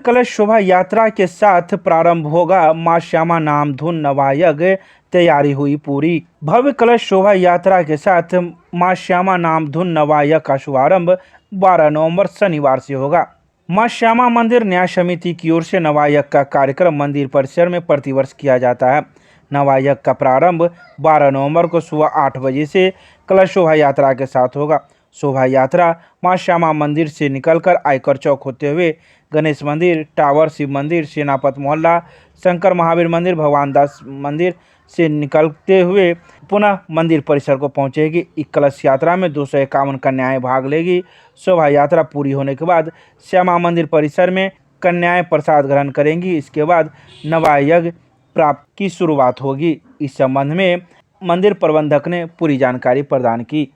कलश शोभा यात्रा के साथ प्रारंभ होगा मां श्यामा नाम धुन नवायज्ञ, तैयारी हुई पूरी। भव्य कलश शोभा यात्रा के साथ मां श्यामा नाम धुन नवायज्ञ का शुभारंभ 12 नवंबर शनिवार से होगा। मां श्यामा मंदिर न्यास समिति की ओर से नवायज्ञ का कार्यक्रम मंदिर परिसर में प्रतिवर्ष किया जाता है। नवायज्ञ का प्रारंभ 12 नवंबर को सुबह 8 बजे से कलश शोभा यात्रा के साथ होगा। शोभा यात्रा मां श्यामा मंदिर से निकलकर आयकर चौक होते हुए गणेश मंदिर, टावर शिव मंदिर, सेनापत मोहल्ला, शंकर महावीर मंदिर, भगवान दास मंदिर से निकलते हुए पुनः मंदिर परिसर को पहुंचेगी। इस कलश यात्रा में 251 कन्याएं भाग लेगी। शोभा यात्रा पूरी होने के बाद श्यामा मंदिर परिसर में कन्याएं प्रसाद ग्रहण करेंगी। इसके बाद नवायज्ञ प्राप्त की शुरुआत होगी। इस संबंध में मंदिर प्रबंधक ने पूरी जानकारी प्रदान की।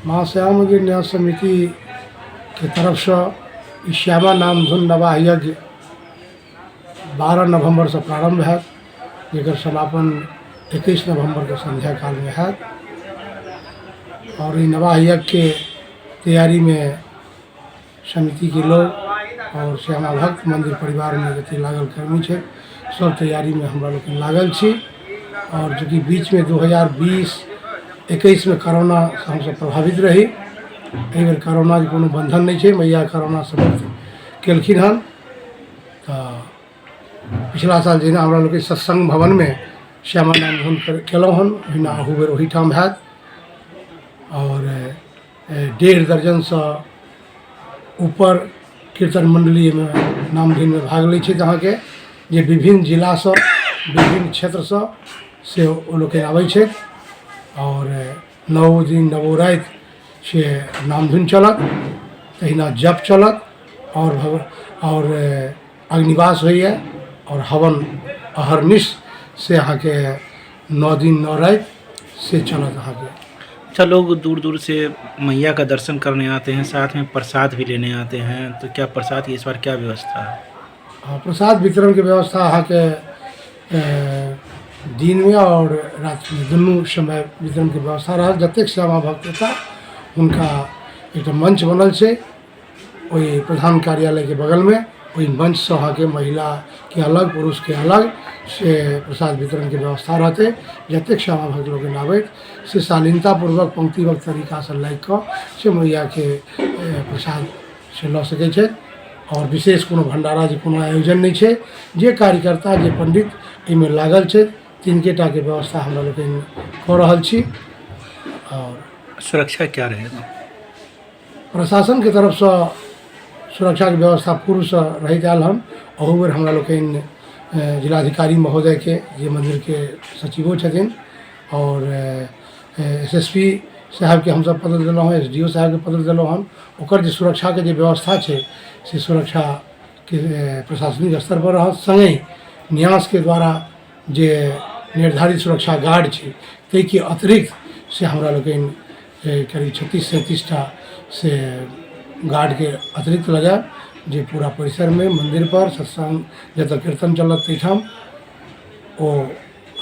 माँ श्यामा मंदिर न्यास समिति के तरफसँ ई श्यामा नाम धुन नवाह यज्ञ 12 नवम्बरसँ प्रारम्भ हैत, जकर समापन 21 नवम्बरके संध्या कालमे हैत। और ई नवाह यज्ञके तैयारीमे समितिके लोग और श्यामा भक्त मंदिर परिवारमे जते लागल कर्मी छथि, सब तैयारीमे हमरा लोकनि लागल छी। और चूँकि बीचमे 2020-21 मे कोरोनासँ हमसब प्रभावित रही, एहि बेर कोरोनाके कोनो बन्धन नहि छै, मैया कोरोना समाप्त केलखिन हन। तऽ पिछला साल जहिना हमरा लोकनि सत्सङ्ग भवनमे श्यामा नाम धुन केलहुँ हन, ओहिना अहू बेर ओहिठाम हैत। और 1.5 दर्जनसँ ऊपर कीर्तन मण्डली एहिमे नामधुनमे भाग लै छथि अहाँके, जे विभिन्न जिलासँ विभिन्न क्षेत्रसँ से ओ लोकनि आबै छथि। आओर 9 दिन 9 राति से नामधुन चलत, तहिना जप चलत आओर भग आओर अग्निवास होइए आओर हवन अहर्निश से अहाँके 9 दिन 9 राति से चलत अहाँके। अच्छा, लोग दूर दूर से मैया का दर्शन करने आते हैं, साथ में प्रसाद भी लेने आते हैं, तो क्या प्रसाद की इस बार क्या व्यवस्था है? हाँ, प्रसाद वितरणके व्यवस्था अहाँके दिनमे आओर रातिमे दुनू समय वितरणके व्यवस्था रहत। जतेक श्यामा भक्त एता हुनका एकटा मंच बनल छै ओहि प्रधान कार्यालयके बगलमे, ओहि मंचसँ अहाँके महिलाके अलग पुरुषके अलग से प्रसाद वितरणके व्यवस्था रहतै। जतेक श्यामा भक्त लोकनि आबथि से शालीनतापूर्वक पंक्तिबद्ध तरीकासँ लागि कऽ से मैयाके प्रसाद से लऽ सकै छथि। आओर विशेष कोनो भण्डारा जे कोनो आयोजन नहि छै, जे कार्यकर्ता जे पण्डित एहिमे लागल छथि तिनके टाके व्यवस्था हमरा लोकनि कऽ रहल छी। आओर सुरक्षा क्या रहेगा? प्रशासनके तरफसँ सुरक्षाके व्यवस्था पूर्वसँ रहैत आयल हन। अहू बेर हमरा लोकनि जिलाधिकारी महोदयके, जे मन्दिरके सचिवो छथिन, आओर एस एस पी साहेबके हमसब पत्र देलहुँ हँ, एस डी ओ साहेबके पत्र देलहुँ हन। ओकर जे सुरक्षाके जे व्यवस्था छै से सुरक्षाके प्रशासनिक स्तरपर रहत। सङ्गहि न्यासके द्वारा जे निर्धारित सुरक्षा गार्ड छै ताहिके अतिरिक्त से हमरा लोकनि करीब 36-37 टा से गार्डके अतिरिक्त लगायब, जे पूरा परिसरमे मन्दिरपर सत्सङ्ग जतऽ कीर्तन चलत ताहिठाम ओ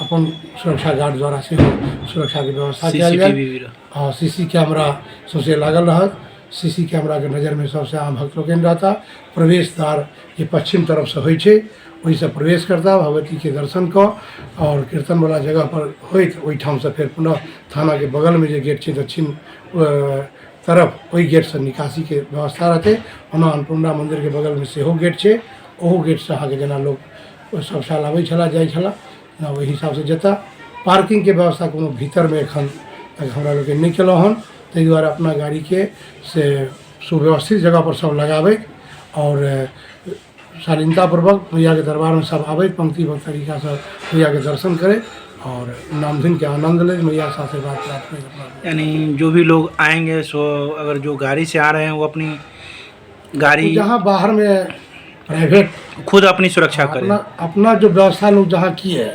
अपन सुरक्षा गार्ड द्वारा सेहो सुरक्षाके व्यवस्था कयल जायत। सीसीटीवी भी रह हँ, सी सी कैमरा सौँसे लागल रहत। सी सी कैमराके नजरिमे सबसँ आम भक्त लोकनि रहता। प्रवेश द्वार जे पश्चिम तरफसँ होइ छै ओहिसँ प्रवेश करता, भगवतीके दर्शन कऽ आओर कीर्तनवला जगहपर होइत ओहिठामसँ फेर पुनः थानाके बगलमे जे गेट छै दक्षिण तरफ, ओहि गेटसँ निकासीके व्यवस्था रहतै। ओना अन्नपूर्णा मन्दिरके बगलमे सेहो गेट छै, ओहो गेटसँ अहाँके जेना लोक सब साल अबै छलाह जाइ छलाह ओहि हिसाबसँ जेता। पार्किंगके व्यवस्था कोनो भीतरमे एखन तक हमरा लोकनि नहि केलहुँ हन, ताहि दुआरे अपना गाड़ीके से सुव्यवस्थित जगहपर सब लगाबैत आओर शालीनतापूर्वक मैयाके दरबारमे सब आबैत पंक्तिबद्ध तरीकासँ मैयाके दर्शन करैत और नामधुनके आनंद लैत मैयासँ आशीर्वाद प्राप्त करैत अपना। यानी जो भी लोग आएंगे सो अगर जो गाड़ी से आ रहे हैं वो अपनी गाड़ी जहाँ बाहर में प्राइवेट खुद अपनी सुरक्षा करें, अपना अपना जो व्यवस्था लोग जहाँ की है,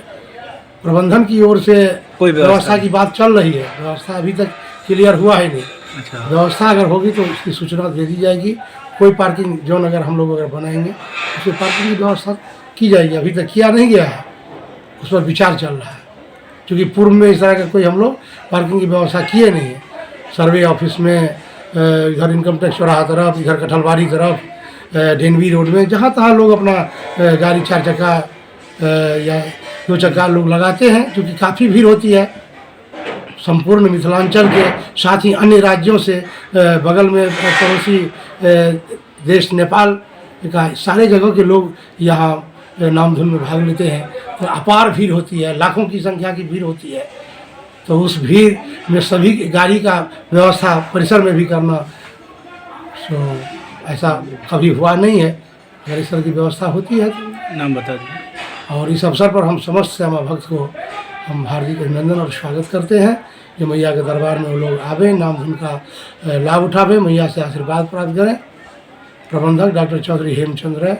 प्रबंधन की ओर से कोई व्यवस्था की बात चल रही है, व्यवस्था अभी तक क्लियर हुआ ही नहीं। अच्छा, व्यवस्था अगर होगी तो उसकी सूचना दे दी जाएगी। कोई पार्किंग जोन अगर हम लोग अगर बनाएंगे उसमें पार्किंग की व्यवस्था की जाएगी, अभी तक किया नहीं गया है, उस पर विचार चल रहा है। क्योंकि पूर्व में इस तरह का कोई हम लोग पार्किंग की व्यवस्था किए नहीं है। सर्वे ऑफिस में इधर इनकम टैक्स चौराहा तरफ, इधर कटहलबाड़ी तरफ, डेनवी रोड में, जहाँ तहाँ लोग अपना गाड़ी 4 चक्का या 2 चक्का लोग लगाते हैं, क्योंकि काफ़ी भीड़ होती है। संपूर्ण मिथिलांचल के साथ ही अन्य राज्यों से, बगल में पड़ोसी देश नेपाल का सारे जगहों के लोग यहाँ नामधुन में भाग लेते हैं। तो अपार भीड़ होती है, लाखों की संख्या की भीड़ होती है। तो उस भीड़ में सभी गाड़ी का व्यवस्था परिसर में भी करना, सो ऐसा कभी हुआ नहीं है। अगर इस तरह की व्यवस्था होती है तो नाम बता दीजिए। और इस अवसर पर हम समस्त श्यामा भक्त को हम हार्दिक अभिनंदन और स्वागत करते हैं कि मैया के दरबार में वो लोग आवें, नामधुन का लाभ उठावें, मैया से आशीर्वाद प्राप्त करें। प्रबंधक डॉक्टर चौधरी हेमचंद्र राय।